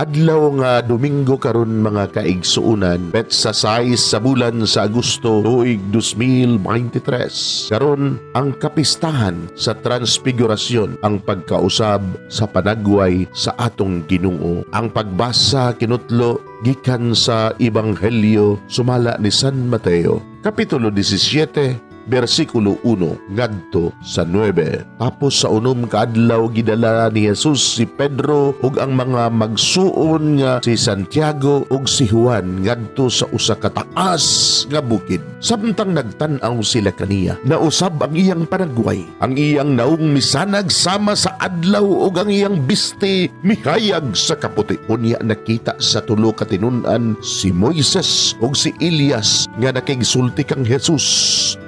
Adlaw nga Domingo karon, mga kaigsuonan, petsa 6 sa bulan sa Agosto, tuig 2023. Karon ang kapistahan sa Transfigurasyon, ang pagkausab sa panagway sa atong Ginoo. Ang pagbasa kinutlo gikan sa Ebanghelyo sumala ni San Mateo, Kapitulo 17, versikulo 1 ngadto sa 9. Tapos sa 6 ka adlaw, gidala ni Jesus si Pedro ug ang mga magsuon nga si Santiago ug si Juan ngadto sa usa ka taas nga bukid. Samtang nagtan-aw sila kaniya, nausab ang iyang panagway. Ang iyang naong misanag sama sa adlaw ug ang iyang bisti mihayag sa kaputi. Unya nakita sa tulo ka tinun-an si Moises ug si Elias nga nakigsulti kang Jesus.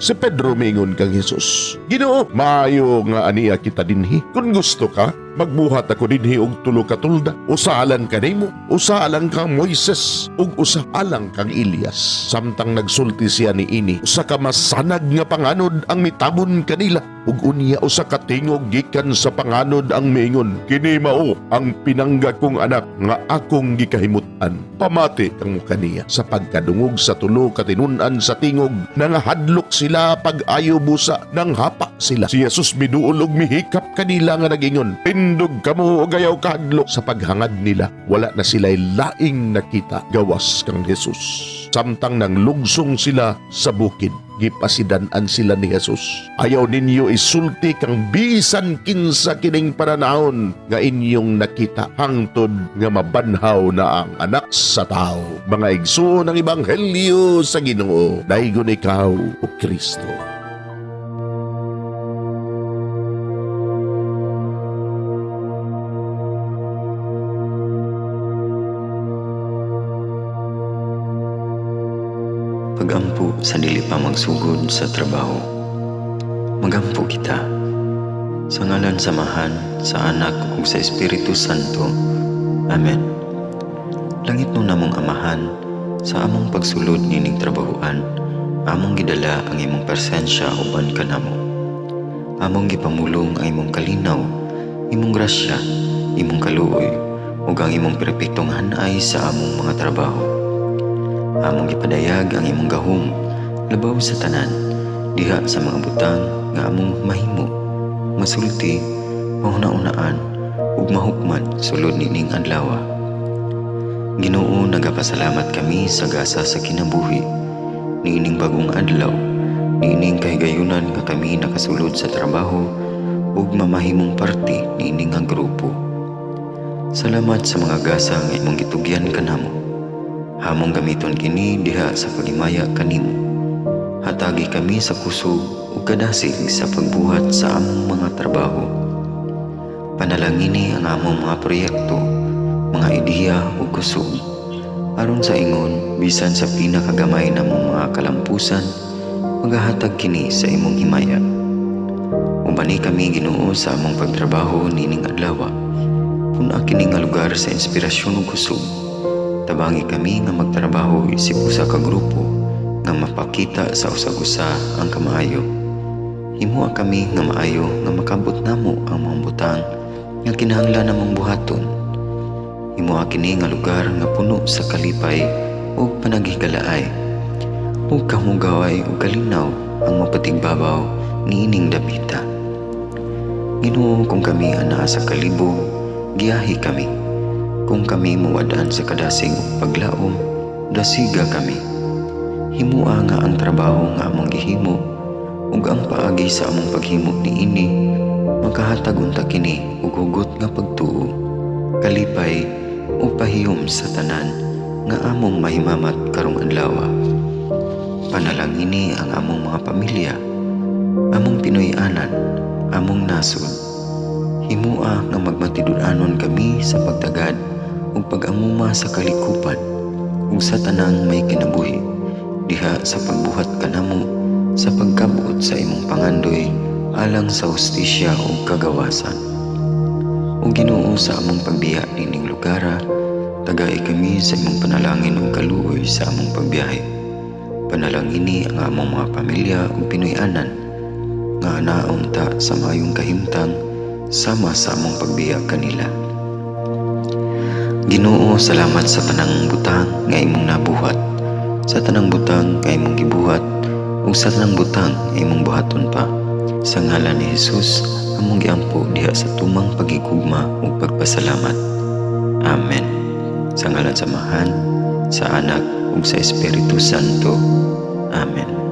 Si Pedro mingon kang Jesus, "Ginoo, maayo nga ania kita dinhi. Kung gusto ka, magbuhat ako dinhi og tulo ka tulda. Usa alang kanimo, usa alang kang Moises, ug usa alang kang Elias." Samtang nagsulti siya niini, usa ka masanag nga panganod ang mitabon kanila. Ug unya usa ka tingog gikan sa panganod ang miingon, "Kini mao ang pinangga kong anak nga akong gikahimutan. Pamati kamo kaniya." Sa pagkadungog sa tulo ka tinun-an sa tingog, nangahadlok sila pag-ayo busa, nanghapa sila. Si Jesus miduol ug mihikap kanila nga nagingon, "Tindog kamo ug ayaw kahadlok." Sa paghangad nila, wala na sila laing nakita gawas kang Jesus. Samtang nanglugsong sila sa bukid, gipasidan-an sila ni Jesus. "Ayaw ninyo isulti kang bisan kinsa kining pananawon nga inyong nakita hangtod nga mabanhaw na ang Anak sa Tao." Mga igsuon, ang Ebanghelyo sa Ginoo. Daygon ikaw, O Kristo. Pagampo sa dili pa magsugod sa trabaho. Magampo kita. Sa ngalan sa Amahan, sa Anak ug sa Espiritu Santo. Amen. Langitnon namong Amahan, sa among pagsulod nining trabahoan, among gidala ang imong presensya uban kanamo. Among gipamulong ang imong kalinaw, imong grasya, imong kaluoy, ug ang imong perpektong hanay sa among mga trabaho. Among gipadayag ang imong gahom labaw sa tanan diha sa mga butang nga among mahimo, masulti, mahuna-unaan ug mahukman sulod nining adlaw. Ginoo, nagapasalamat kami sa gasa sa kinabuhi niining bagong adlaw, niining kahigayunan nga kami nakasulod sa trabaho ug mamahimong parte niini nga grupo. Salamat sa mga gasa nga imong gitugyan kanamo. Among gamiton kini diha sa paghimaya kanimo. Hatagi kami sa kusog ug kadasig sa pagbuhat sa among mga trabaho. Panalangini ang among mga proyekto, mga ideya ug kusog. Aron sa ingon, bisan sa pinakagamay namong mga kalampusan, magahatag kini sa imong himaya. Ubani kami, Ginoo, sa among pagtrabaho nining adlaw. Pun-a kini nga lugar sa inspirasyon ug kusog. Tabangi kami nga magtrabaho isip usa ka grupo nga mapakita sa usag-usa ang kamaayo. Himoa kami nga maayo nga makabot namo ang mga butang nga kinahanglan namong buhaton. Himoa kini nga lugar nga puno sa kalipay ug panaghigalaay, ug kahugaway ug kalinaw ang mapatigbabaw niining dapita. Ginoo, kung kami anaa sa kalibog, giyahi kami. Kung kami muwad-an sa kadasig ug paglaom, dasiga kami. Himua nga ang trabaho nga among gihimo ug ang paagi sa among paghimo niini makahatag unta kini og hugot nga pagtuo, kalipay ug pahiyom sa tanan nga among mahimamat karong adlaw. Panalangini ang among mga pamilya, among Pinoy-anan, among nasod. Himua nga magmatinud-anon kami sa pagtagad ug pag-amuma sa kalikupan ug sa tanang may kinabuhi diha sa pagbuhat kanamo sa pagkabot sa imong pangandoy alang sa hustisya ug kagawasan. O Ginoo, sa among pagbiya nining lugara, tagai kami sa imong panalangin ug kaluoy sa among pagbiyahe. Panalangini ang among mga pamilya ug Pinoy-anan nga naunta sa maayong kahimtang sama sa among pagbiya kanila. Ginoo, salamat sa tanang butang nga imong nabuhat, sa tanang butang nga imong gibuhat, ug sa tanang butang nga imong buhaton pa. Sa ngalan ni Jesus, among giampo diha sa tumang pagigugma ug pagpasalamat. Amen. Sa ngalan sa Amahan, sa Anak ug sa Espiritu Santo. Amen.